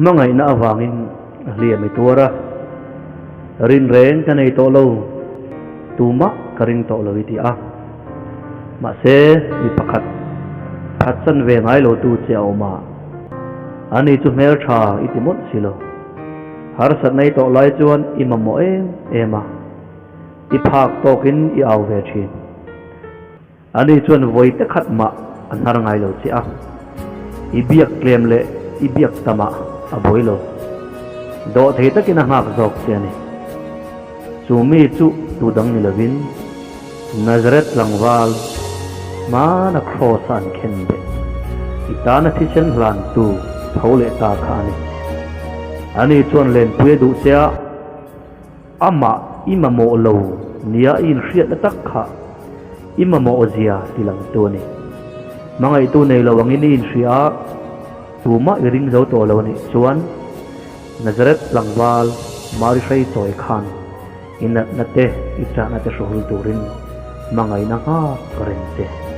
Hmangaihna avangin hliam i tuar a, rin reng ka nei tawh lo, tumah ka ring tawh lo i ti a. Mahse, mi pakhat phatsan ve ngai lo tu che a awm a, ani chu hmeltha i ti mawlh si lo. Harsatna i tawh lai chuan i mamawh em em a, i phak tawkin i au ve thin. Ani chuan vawi te khat mah a hnar ngai lo che a, i biak tlem leh i biak tamah a buai lo. Dawh thei takin a nghak zawk che a ni. Chu mi chu tu dang ni lovin Nazareth tlangval hmana Kraws-a an khen beh, i tana thisen hlantu tho leh ta kha a ni. Ani chuan lenpui a duh che a. Amah i mamawh lo nia i inhriatna tak kha i mamawh zia ti langtu a ni. Hmangaihtu nei lo angin i inhria a, tumah i ring zo tawh lo a nih chuan Nazareth tlangval Mari Hreichawi khan i natna te i chahna te hruhul turin hmangaihna nghak reng che.